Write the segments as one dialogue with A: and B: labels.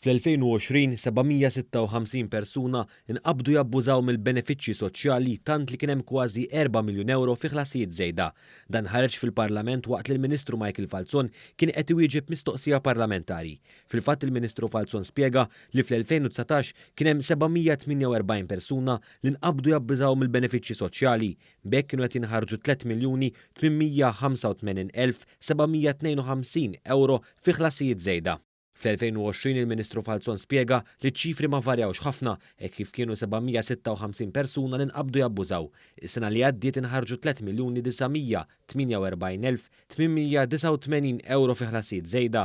A: Fl-2020, 756 persuna nqabdu jabbużaw mill-benefiċċji soċjali tant li kien hemm kważi 4 miljun ewro fi ħlasijiet żejda. Dan ħareġ fil-Parlament waqt li l-Ministru Michael Falzon kien qed iwieġeb mistoqsija parlamentari. Fil-fatt il-Ministru Falzon spjega li fl-2019 kien hemm 748 persuna li nqabdu jabbużaw mill-benefiċċji soċjali. B'hekk kienu qed jinħarġu 3 miljuni 885 elf 752 ewro fi ħlasijiet żejda. Fl-2020 il-Ministru Falzon spjega li ċ-ċifri ma varjawx ħafna hekk kif kienu 756 persuna li nqabdu jabbużaw. Is-sena li għaddiet inħarġu 3 miljuni 948 elf 889 ewro fi ħlasijiet żejda.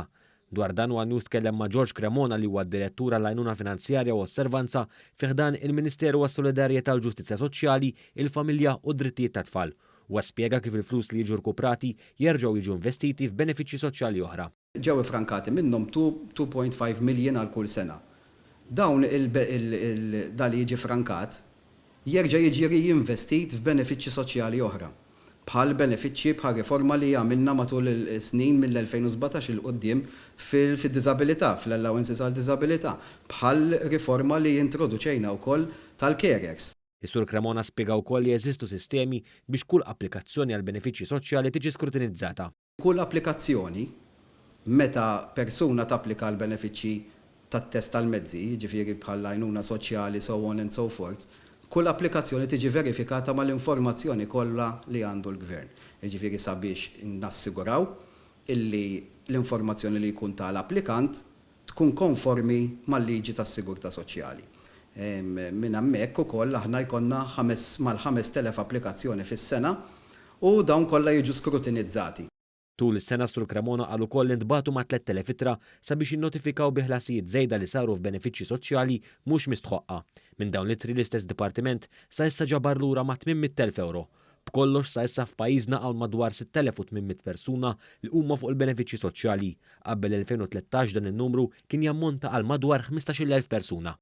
A: Dwar dan ONE News tkellem ma' George Cremona li huwa d-direttur għall-għajnuna finanzjarja u osservanza fi ħdan il-Ministeru għas-Solidarjetà u l-Ġustizzja Soċjali, il-Familja u d-Drittijiet tat-Tfal. Huwa spjega kif il-flus li jiġu rkuprati jerġgħu jiġu investiti f'benefiċċji soċjali oħra.
B: Ġew ifrankati minnhom 2.5 million għal kull sena. Dawn il da li jiġi frankat jerġa' jiġi rijinvestit f'benefiċċji soċjali oħra, bħal benefiċċji bħal riforma li għamilna matul is-snin mill-2017 'il quddiem fid-diżabilità, fl-allowances għal diżabilità, bħal riforma li introduċejna wkoll tal-carers.
A: Is-Sur Cremona spjega wkoll li jeżistu sistemi biex kull applikazzjoni għal benefiċċji soċjali tiġi skrutinizzata.
B: Kull applikazzjoni, meta persuna tapplika għal benefiċċji tat-test tal-mezzi, jiġifieri bħal għajnuna soċjali, so on and so forth, kull applikazzjoni tiġi verifikata mal-informazzjoni kollha li għandu l-gvern. Jiġifieri sabiex nassiguraw illi l-informazzjoni li jkun ta l-applikant tkun konformi mal-liġi tas-sigurtà soċjali. Minn hemmhekk ukoll aħna jkollna mal-5,000 applikazzjoni fis-sena u dawn kollha jiġu skrutinizzati.
A: Tul is-sena Sur Cremona qal ukoll li ntbagħtu mat-3,000 ittra sabiex jinnotifikaw bi ħlasijiet żejda li saru f'benefiċċji soċjali mhux mistħoqqa. Minn dawn l-ittri l-istess dipartiment sa issa ġabar lura ma' 800,000 ewro. B'kollox sa issa f'pajjiżna hawn madwar 6,800 persuna li huma fuq il-benefiċċji soċjali. Qabel 2013 dan in-numru kien jammonta għal madwar 15,000 persuna.